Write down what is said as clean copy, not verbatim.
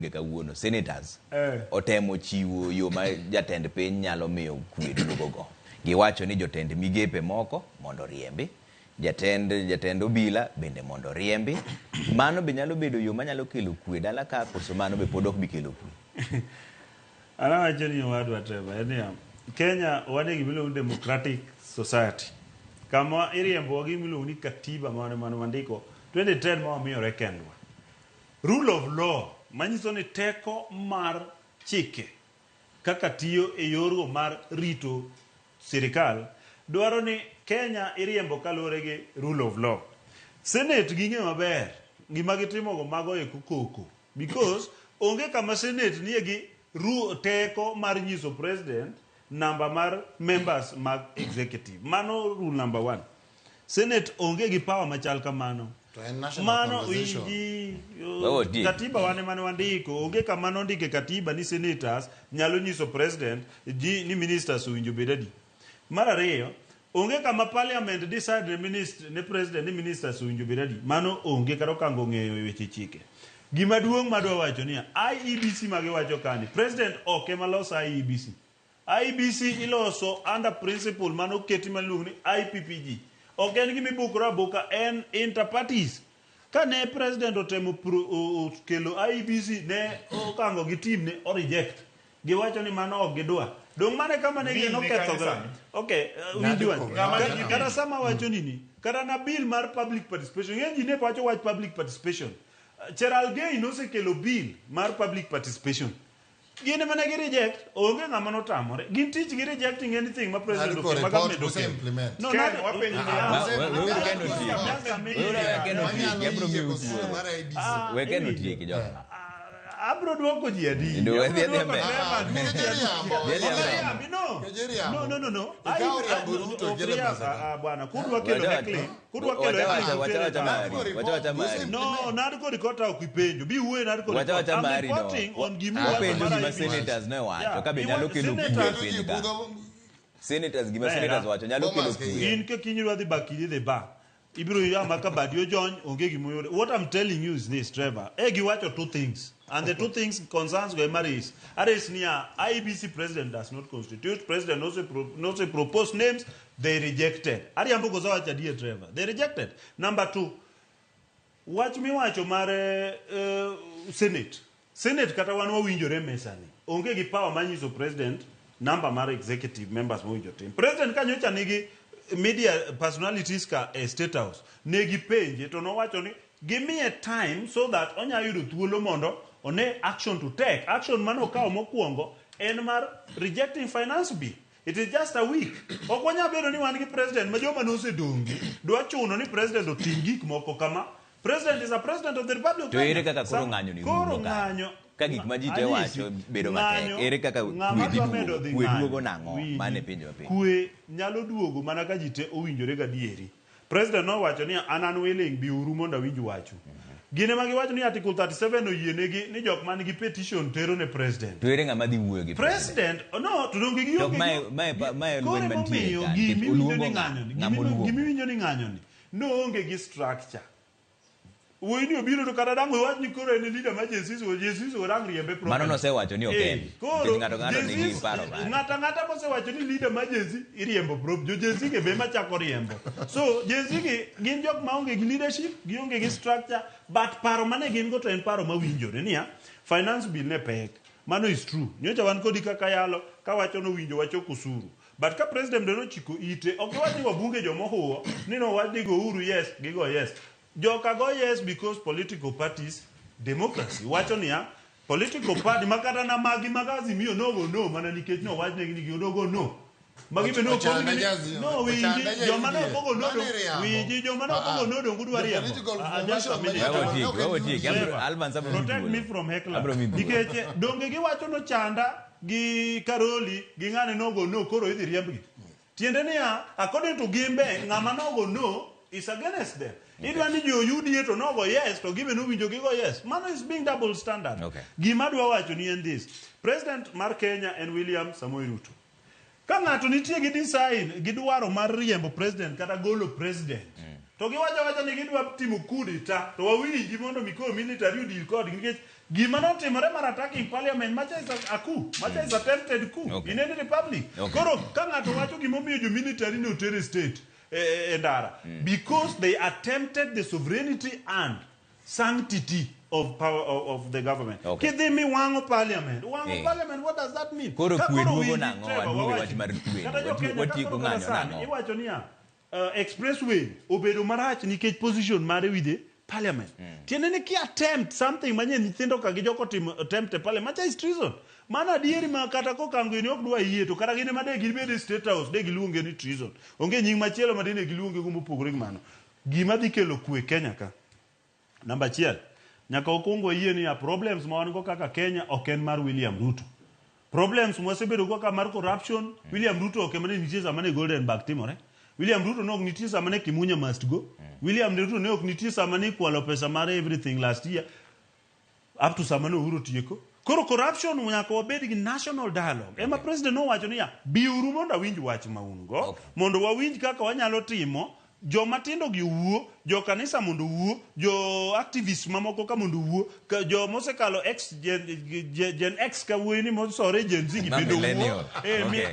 Kawuono senators otemo chiwo yo ma jatend piny nyalo miyo kwe duogogo. Giwacho ni jotend migepe moko mondo oriembi, jatend obila bende mondo oriembi. Mano be nyalo bedo yo manyalo kelo kwe dala ka koso mano be pod ok bi kelo kwe? An awacho ni owadwa Trevor, en niya, Kenya wan e gima iluongo ni democratic society. Kama iriembowa gi gima iluongo ni katiba mane wandiko 2010 ma wamiyore kendwa. Rule of law manyiso ni teko mar chike kaka tiyo e yorgo mar rito sirikal dwaro ni Kenya iriembo kaluwore gi rule of law. Senate ging'eyo maber gima gitimogo mago eko koko because onge kama Senate nie gi teko mar nyiso president namba mar members mag executive. Mano rule number one. Senate onge gi power machal kamano. To en national Mano conversation. winji Wewe otieki. katiba wane mane wandiko onge kama nondike katiba ni senators nyalo nyiso president ji ni ministers owinjo bed adi. Mar ariyo, onge kama parliament decide ne, ne president ni ministers owinjo bed adi. Mano onge kata okango ng'eyo e weche chike. Gima duong' madwa wacho niya, IEBC ma giwacho kani, president ok ema los IEBC. IEBC iloso under principle mane oketi ma iluongo ni IPPG. Ok en gima ibukore abuka, en inter-parties. Kane president otemo kelo IEBC, ne okango gi team ne o reject. Giwacho ni mano ok gidwa. Dong' mano e kama ne Bill gino ni kanye oketho sani? Okay, winj wach. Ng'ama nigi Kata bill? sama wacho nini, kata na bill mar public participation, ng'eny ji ne wacho wach public participation. Cherargei nosekelo bill mar public participation. Gin ema ne gi reject, onge ng'ama notamore. Gin tich gi rejecting anything ma president Narco okelo, ma report government use okelo. implement. No, Ken, not- wapenji Ah, niya. ah, Weuru Ken otieki. Weuru aweya Ken otieki. Abiro Wanyalo yie miyo constitution thuolo. mar IEBC. Ah, We Ken iwinjo. otieki joga. Ah, abro duoko ji adi? Ndo, Abro dhi adhiya duoko mbele. Trevor, Ah, duoko ji nikech adi. iriambo. Dhi adhiya mbele. Oriambi, no. Nikech iriambo. No, no, no, no. Ikawo Ai- riambo ah, Ruto ok kelo riambo. mesa ka. Ah, ah, bwana, kudwa kelo heckling, kudwa kelo Wacha heckling, wacha wacha utere wacha kama. mari. Wacha wacha mari. No, NADCO report ok ipenjo. Bi wuoyo NADCO Wacha report. wacha I'm mari no. reporting on gima iwacho Wapenjo mar gima IEBC. senators ne wacho Yeah. ka be nyalo Iwacho kelo kwe e senators- piny ka. Senators gima Bera. senators wacho nyalo kelo Bomas kwe. ke In ka kiny idwa dhi ba kiny idhi ba. Ibiro yama ka badi ojony onge gima oyudo. What I'm telling you is this, Trevor. Eh giwacho two things. And the two things concerns go ema race. A race niya IEBC president does not constitute. President also also propose names. They rejected. Ariambo koso wacho adier, Trevor. They rejected. Number two, wach miwacho mar Senate. Senate kata wan wawinjore e mesa ni. Onge gi power mar nyiso president number mar executive members mowinjo tim. President ka nyocha nigi media personalities ka e State House, ne gipenje to nowacho ni gimiye time so that onya yudo thuolo mondo one action to take. Action mane okawo mokwongo en mar rejecting finance bill. It is just a week. Ok wanyal bedo ni wan gi president ma joma nosedongi dwa chuno ni president otim gik moko kama. President is a president of the Republic of To ere Kenya. kaka koro ng'anyo ni Koro rumo ka? ng'anyo Ka gik ma ji te Anyisi, wacho bedo matek, ng'anyo- ere kaka ng'ama kwe dhi dwa duogo? medo dhi Kwe ng'anyo, duogo nang'o? winji, Mano e penjo mapenjo. Kwe nyalo duogo mana ka ji te owinjore gadieri. President nowacho ni an unwilling biuru mondo awinj wachu. Gin ema giwacho ni Article 37 oyienegi ni jok man gi petition tero ne president. To ere ng'ama dhi wuoyo gi president? President, no, to donge To gionge mae Koro lweny mantie emomiyo ka, nikech gima iwinjo oluongo ni ng'a? ng'anyo ni, Ng'ama oluongo. gima iwinjo ni ng'anyo ni, noonge gi structure. Wuoyi ni obiro to kata dang' iwach ni koro en e leader mar Gen Z, Gen Z dang' riembe properly. Mano nosewacho ni ok Eh, en. koro Nikech ng'ato ng'ato Gen nigi Z paro mare. Ng'ato ang'ata mosewacho ni leader mar Gen Z iriembo prop. Jo Gen Z gi be ema chako riembo. So Gen Z gi gin jok maonge gi leadership, gionge gi structure, but paro mane gin go to en paro mawinjore niya, finance bill ne pek. Mano is true. Nyocha wan kodi kaka yalo kawacho nowinjo wachok osuru. But ka president be nochiko ite, ok giwach ni wabunge jomohuwo, ni nowach ni gouru yes, gigo yes. Joka go yes because political parties, democracy, wacho niya, political party makata na magi mag Azimio nogo no mana nikech nowach negi ni gigo no. Magi be Ochanda nokongi ni jazi- no winji ochanda ja joma UDA. nokogo no Mano dong iriambo. winji joma Ah, nokogo ah. no dong udwa The riembo. political Ah, ah, just a formation minute. ma Wewe otieki, Ok wewe en otieki. UDA. Alvans abiro miyi Protect me thuolo. from heckler. Abiro miyi thuolo. Nikech donge giwacho nochanda gi Karoli gi ng'ane nogo no koro idhi riembgi. Tiende niya, according to gimbe, ng'ama nogo no is against them. Idwa ni jo UDA to nogo yes, to gibe nowinjo gigo yes. Mano is being double standard. Okay. Gima adwa wacho ni en this. President mar Kenya en William Samoei Ruto. Ka ng'ato nitie gi design, gi dwaro mar riembo president kata golo president, to giwacho awacha ni gidwa timo coup d'etat, to wawinji mondo mi koro military odil kodgi nikech Gima notimore mar attacking parliament macha is a coup, macha is attempted coup in any republic. Koro ka ng'ato wacho gimomiyo jo military ne oter e state e ndara because they attempted the sovereignty and sanctity of power of the government. Kidhi miwang'o parliament, wang'o parliament, what does that mean? Koro Ka kwe koro duogo winji, nang'o? Trevor, Waduogo e wawachi. wach mar kwe. Kata jo Kenya, ka Watieko koro kata ng'anyo sani, nang'o? iwacho niya, expressway obedo marach nikech position mare with the parliament. Tiende ni ki attempt something manyien nyithindo ka gi joko timo attempt e parliament, macha is treason. Mano adieri ma kata kokango ni ok dwa yie to kata gin ema de gibed e state house de giluonge ni treason. Onge nying machielo ma dine giluonge go mopogore gi mano. Gima dhi kelo kwe Kenya ka. Namba achiel, nyaka wakwong wayie niya problems ma wan go kaka Kenya ok en mar William Ruto. Problems mwasebedo go kaka mar corruption, William Ruto ok ema ne nitie sama ne Golden Bag timore. William Ruto ne ok nitie sama ne Kimunya must go. William Ruto ne ok nitie sama ne ikwalo pesa mar everything last year up to sama ne Uhuru tieko. Koro corruption nyaka wabed gi national dialogue. Ema president nowacho niya, biuru mondo awinj wach ma un go, mondo wawinj kaka wanyalo timo joma tindo gi owuo, jo kanisa mondo owuo, jo activists mamoko ka mondo owuo, ka jo mosekalo X gen, gen, gen X ka wuoyi ni mosore Gen Z gi Ma bende owuo. millennial. Mi,